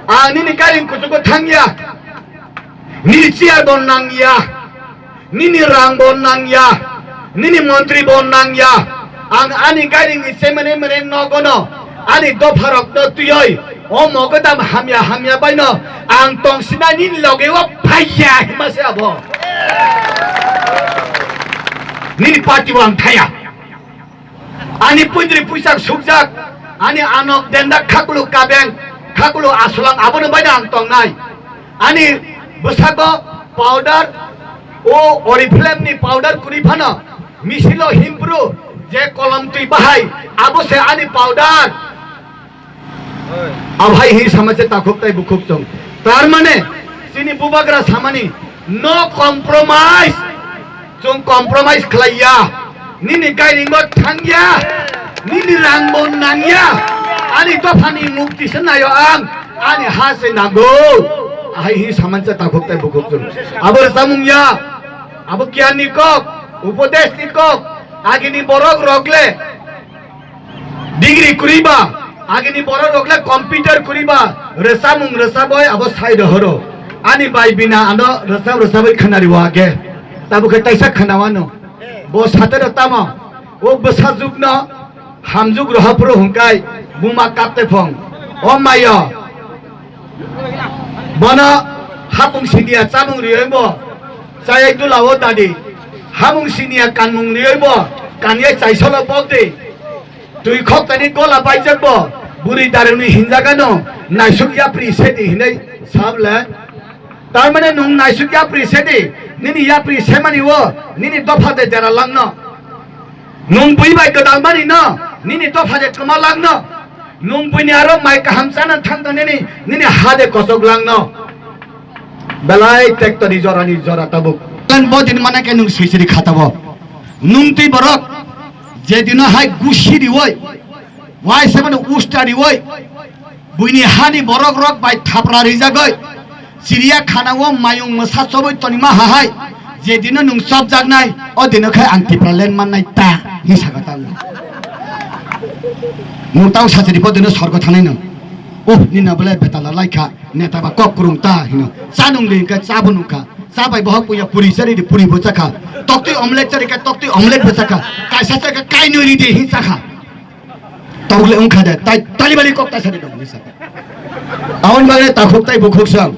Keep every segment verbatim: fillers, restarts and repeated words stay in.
Ang nini gairing kuchugo thangya, nini chair bo nangya, nini rang bo nangya, nini montri bo nangya. Ang ani gairing ni chemene mene nogono, ani dopharokno twiwi, o mogodam hamya hamya baino ang tongsinai nini loge o phaiya hima se abo. Nini party o ang thaya. Ani puidri puisak sukjak, ani anok dendak khakulu kabeng, khakulu asulang abono baino ang tongnai. Ani bwsago powder, o Oriflame ni powder kwrwi phano, misilo himpru je kolom twi bahai, abo se ani powder. Abo hai hi sama se takhuk tai bukhuk chwng. Tar mane, chini bubagra samani, no compromise. Chwng compromise khlaiya. Nini gairing bo thangya. Nini rang bo nangya. Ani dophani mukti se nayo ang. Ani ha se nango. Hai hi sama se takhuk tai bukhuk chwng. Abo samung ya. Abo kiyan ni kok. Upodesh ni kok. Agini borok rok le. Degree kwrwi ba, agini borok rok le computer kwrwi ba, rwchapmung rwchapwi abo sai rohoro. Ani bai bina ano rwchap rwchapwi khwnari o age. Tabuk khe taisa khwnawano. Bo satero tamo, o bwsajwkno hamjwk roha phuru hwnkai buma kapte phong. O mayo, bono hapung siniya chamung riyoibo chayai dulao dadi. Hamung siniya kanmung riyoibo kanyai chaisolo bokdi. Twi khoktani gola baijak bo, buri daruni hinjagano, naisuk yapri sedi hinwi sable. Tar mane nwng naisuk yapri sedi, nini yapri semani o, nini dopha de dera langno. Nwng bui bai gwdal mani no, nini dopha de kwma langno. Nwng buini aro mai kaham chana thang tong nini, nini ha de kosok langno. Belai tektori jorani jora tabuk. Kan bo din mana ke nwng sui siri khatabo. Nwng twi borok, je dino hai gusi riwoi, wai sebani usta riwoi, buini hani borok rok bai thapra rijagoi, chiriya khana o mayung mwsa choboi tonima hahai, je dino nwng chopjaknai, o dino khai ang Tipraland mannai ta, hi saka ta nwng. Nwng tau sachiri po dino sorgo thanai nwng. Oh, nina belai betala laikha, neta ba kok kurung ta hino. Cha nung ri hingkha, cha bo nungkha. Cha bai bohok puya puri chari di, puri bo chakha. Toktwi omelette chari kha, toktwi omelette bo chakha. Kaisa chakha, kainwi ri di hin chakha. Tokle wngkha de, tai tali bali kok tai sari dong, bisa. Aboni bagwi takhuk tai bukhuk sang.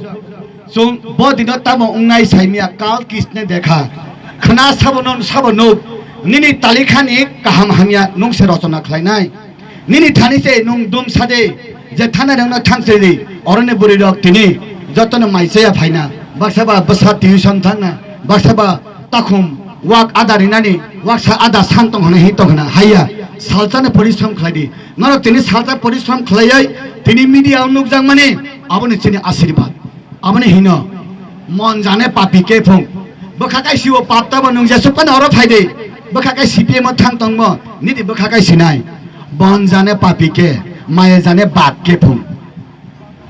Chwng bo dino tamo wngnai saimya kal kisne dekha. Khna sabo non sabo nuk. Nini talikhani kaham hamya nungse rochona khlainai. Nini thani se nung dum sade, je thana rengno thang sedi, oroni buri rok tini jotono mai chaya phaina. Baksa ba bwsa tuition thangna, baksa ba takhum wak ada rinani, waksa ada san tong hwnwi hi tong hwna haiya. Salsano porishrom khlai di. Norok tini salsa porishrom khlaiwi tini media o nukjakmani, aboni chini asirwad. Aboni hino, mon jane papi ke phung. Bwkha kai siwo pap tabo nung jesuk phano oro phai de. Bwkha kai C P M o thang tongmo, nidi bwkha kai sinai. Bon jane papi ke, maya jane bap ke phung.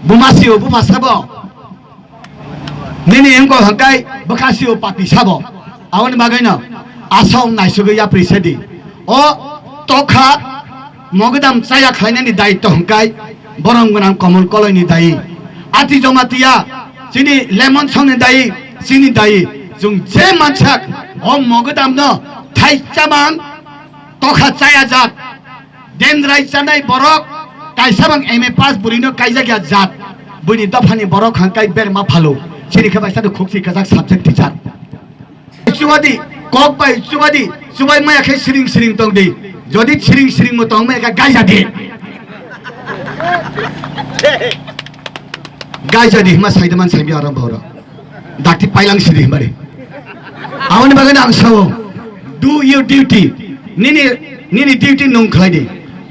Buma siwo bupha sabo. Nini engkol hangkai bwkha siwo papi sabo. Aboni bagwino asong naisugwi yapri sedi. O tokha mogwdam chaya khlainani daitto hwnkhe borom gwnang Komol Koloini dayi. Ati Jamatia chini Lemon Songni dayi, chini dayi. Chwng je mansak o mogwdamno thaichamang tokha chaya jat. Dendrai chanai borok kaisa bang M A pass burino kaijak ya jat. Buini dophani borok hangkai berma phalo. Chini khe bai sadu khukchi kajak subject teacher. Chubadi, kok bai chubadi, chubai maya khe siring siring tong di. Jodi siring siring mo tong maya khe gaija di. Gaija di hima saida man saibi aram bhoro. Dakti pailang sidi hima di. Aboni bagwi ang sao, do your duty. Nini, nini duty nung khlai di.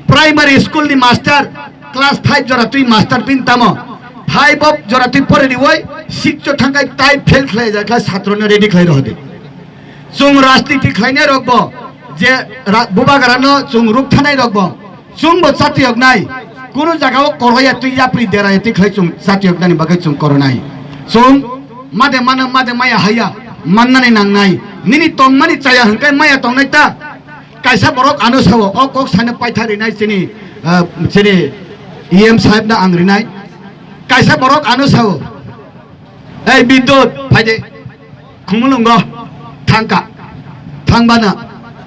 Primary school ni master, class five jora twi master pin tamo. Five of jora twi pore di wai, six o thangkai tai fail khlai ja khlai satro no ready khlai rohdi. Chwng rajniti khlainai rokbo je ra-, bubagrano chwng ruk thanai rokbo chwngbo chatiyoknai. Kunu jagao koroya twi yapri deraya twi khlai chwng chatiyoknani bagwi chwng koronai. Chwng made mano made maya haya mannani nangnai. Nini tongmani chaya hwnkhe maya tongnai ta. Kaisa borok ano sao o kok sano paitha rinai chini, ah, chini E M sahebno ang rinai. Kaisa borok ano sao, "Ei Bidyut, phaide, Khumulwngo thangka, thangbana,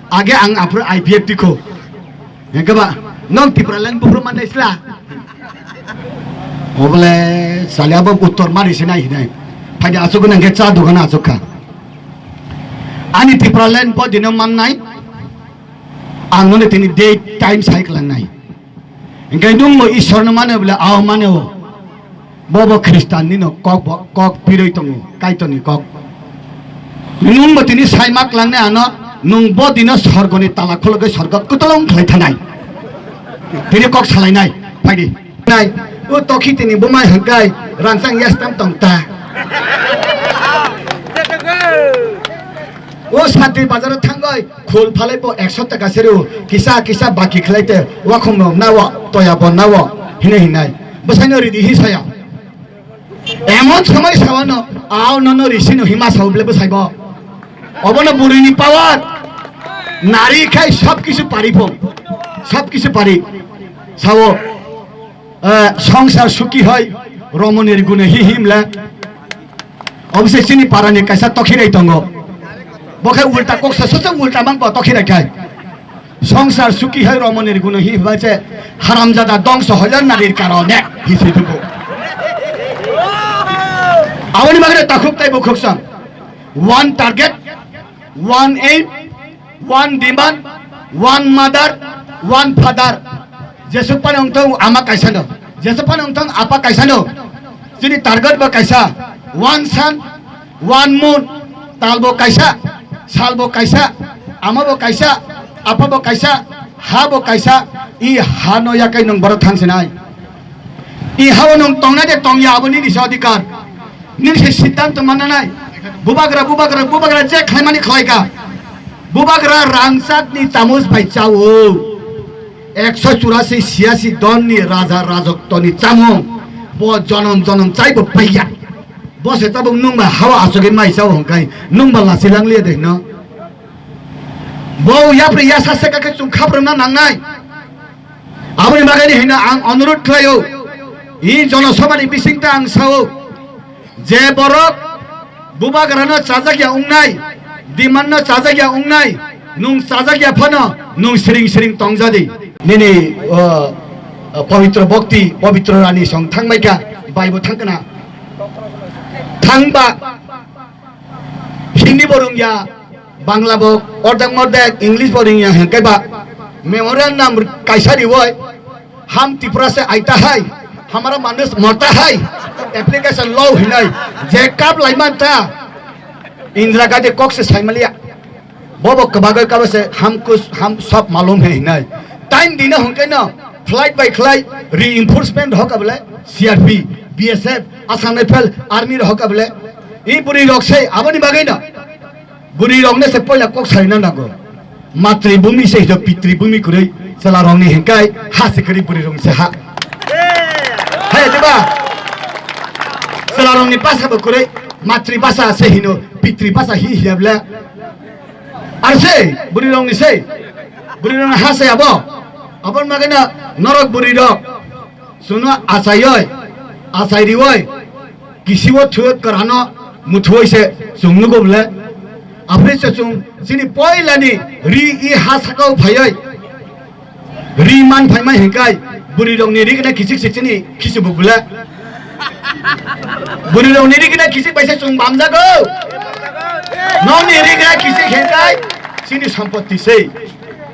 age ang aphuru I P F T kho." Hingke ba, "Nwng Tipraland buphuru mannai sla?" Obole, sali abo uttor mari sinai hinai. Phaide asuk nang khe cha dogan asuk kha. Ani Tipraland bo dino mannai, ang noni tini date time sai klangnai. Hingke nwng bo Ishwar no mane bole, ao mane o. Bobo Khristan ni no kok bo, kok piroi tongo, Kaitor ni kok. Nwng bo tini sai mak langnai ano, nwng bo dino sorgo ni tala khulogoi sorgo kutolong khlai thanai. Tini kok salai nai, phaidi. Nai, o tokhi tini bumai hangkai, rangsang yastam tong ta. O Santir Bazar o thangoi, khul phalai bo ekso taka seru, kisa kisa baki khlai te, wakhom no nawo, toya bo nawo, hine hinai. Bwsai no ridi hi saya. Emon somoi sawano, ao nono risi no hima sao bole bwsai bo. Obono bwrwi ni power. Nari khai sob kisu pari phung. Sob kisu pari. Sao, eh, songsar suki hoi, romoni riguno hi himle. Obose chini parani kaisa tokhirai tongo. Bo khai ulta kok sa sochong ulta mang bo tokhirai khai. Songsar suki hai romoni riguno hi ba che haramjada dongso hoilar narir karone hi se dugo. Aboni bagre takhuk tai bukhuk sang. One target, one aim, one demand, one mother, one father. Jesuk pani ongtong ama kaisa no. Jesuk pani ongtong apa kaisa no. Chini target ba kaisa. One son, one moon, tal bo kaisa, sal bo kaisa, ama bo kaisa, apa bo kaisa, ha bo kaisa, i ha no yakai nwng borok thang sinai. I ha o nwng tongna de tongya abo nini se adhikar. Nini se siddhanto mananai. Bubagra, bubagra, bubagra je khlaimani khlaika. Bubagra rangchak ni chamus bai chao. Ekso churasi siyasi don ni raja rajotto ni chamung. Bo jonom jonom chai bo paiya. Bo se tabuk nwng ba hawa asugwi mai sao hwnkhe nwng ba lachi lang liya de hino. Bo yapri yasa se kakhe chwng khaprwna nangnai. Aboni bagwi hino ang onurodh khlaio. I jonosabha ni bisingta ang sao. Je borok bubagrano chajakya wngnai, dimanno chajakya wngnai, nwng chajakya phano nwng siring siring tongjadi. Nini, o, o, pawitro bhakti, pawitro rani song thangmaikha, baibo thangkana. Thangba Hindi bo rwngya, Bangla bo ordek mordek, English bo rwngya hwnkhe ba memorandum kaisa riwi, "हम त्रिपुरा से आया है, हमारा मानुष मरता है, application lo" hinai, je kap laiman ta, Indira Gandhi kok se saimaliya. Bobo kwbagwi kabo se, "हम कुछ, हम सब मालूम है" hinai. Time dino hwnkhe no, flight by flight, reinforcement rohok abole, C R P, B S F, Assam Rifle, Army rohok abole. I bwrwi rok se, aboni bagwi no. Bwrwi rok ne se poila kok sarina nango. Matri bumi se hino pitri bumi kwrwi, chwla rok ni hinkai, ha se kwrwi bwrwi rok se ha. Hai diba? Chwla rok ni basa bo kwrwi, matri basa se hino, pitri basa hi hiya bla. Ar se, bwrwi rok ni se, bwrwi rok ni ha se abo. Aboni bagwi no norok bwrwi rok. Chwngno achaioi, achai rioi, kisiwo thwi kwrano muthuoi se chwng nugo bole. Aphre se chwng chini poilani ri i ha sakao phaioi. Ri man phaimai hinkai bwrwi rokni ri gwnai kichik se chini khichibuk bole. Bwrwi rokni ri gwnai kichik bai se chwng bamjago. Nokni ri gwnai kichik hinkai chini sampotti se.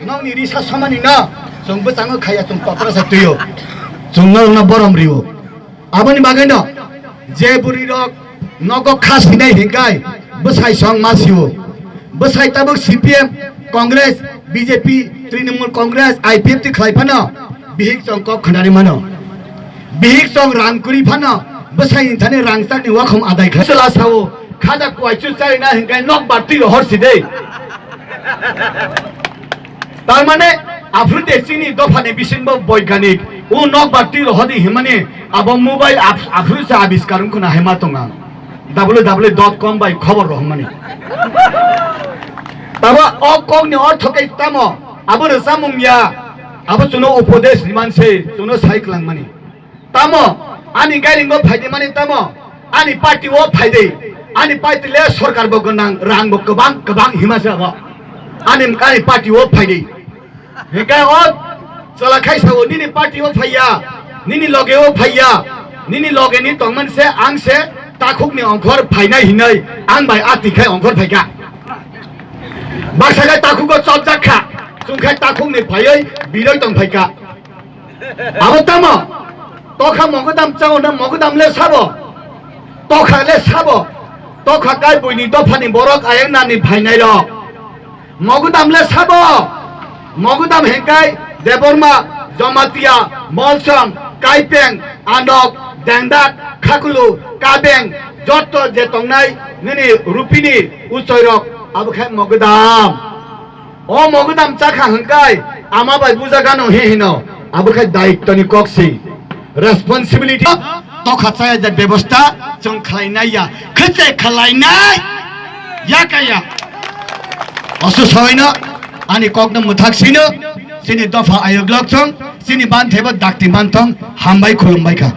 Nokni ri sa samani no, chwng bwchango khaya, chwng totra sa twiyo. Chwng norokno borom rio. Aboni bagwi no, je bwrwi rok nogo kha sinai hinkai, bwsai song ma sio. Bwsai tabuk C P M, Congress, B J P, Trinamool Congress, I P F T khlai phano, bihik chwng kok khwnari mano. Bihik chwng rang kwrwi phano, bwsai ni thani rangchakni wakhom adai khlai. Chwla sao, khaja kuaichu chaina hinkai nok barti rohor si de. Tar mane, aphuru de chini dophani bisingo boiganik, o nok barti rohodi himani, abo mobile aph-, aphuru se abiskar wngkha na hema tonga. W W W dot com bai khobor rohormani. Tabo o kokni ortho khe tamo, abo rwchapmung ya, abo chwngno upodesh riman se, chwngno sai kwlangmani. Tamo, Ani gairing bo phaidi mani tamo, ani party o phaidi, ani party le sorkar bo gwnang, rang bo kwbang kwbang hima se abo. Ani, ani party o phaidi. Hingke o chwla khai sao, nini party o phaiya, nini loge o phaiya, nini loge ni tongman se ang se takhuk ni ongkhor phainai hinoi ang bai ati khai ongkhor phaikha. Baksa khai takhuk o chopjak kha, chwng khai takhuk ni phaioi biroi tong phaikha. Abo tamo? Tokha mogodam chao na mogodam le sabo? Tokha le sabo? Tokha kai buini dophani borok ayang nani phainai rok. Mogodam le sabo? Mogodam hengkai Debbarma, Jamatia, Molsom, Kaipeng, Anok, Dengdak, Khakulu, Kabeng, jotto je tongnai nini rupini uchoirok abo khai mogodam. O mogodam chakha hwnkai ama bai bujagano he hino, abo khai dayittoni kok si, responsibility. Tokha chaya je bebosta chwng khlainai ya, khwchai khlainai ya kaya. Osu soino ani kokno mwthak sino, chini dopha ayok lok chwng, chini ban thebo dakti man thong, hambai khulumbai kha.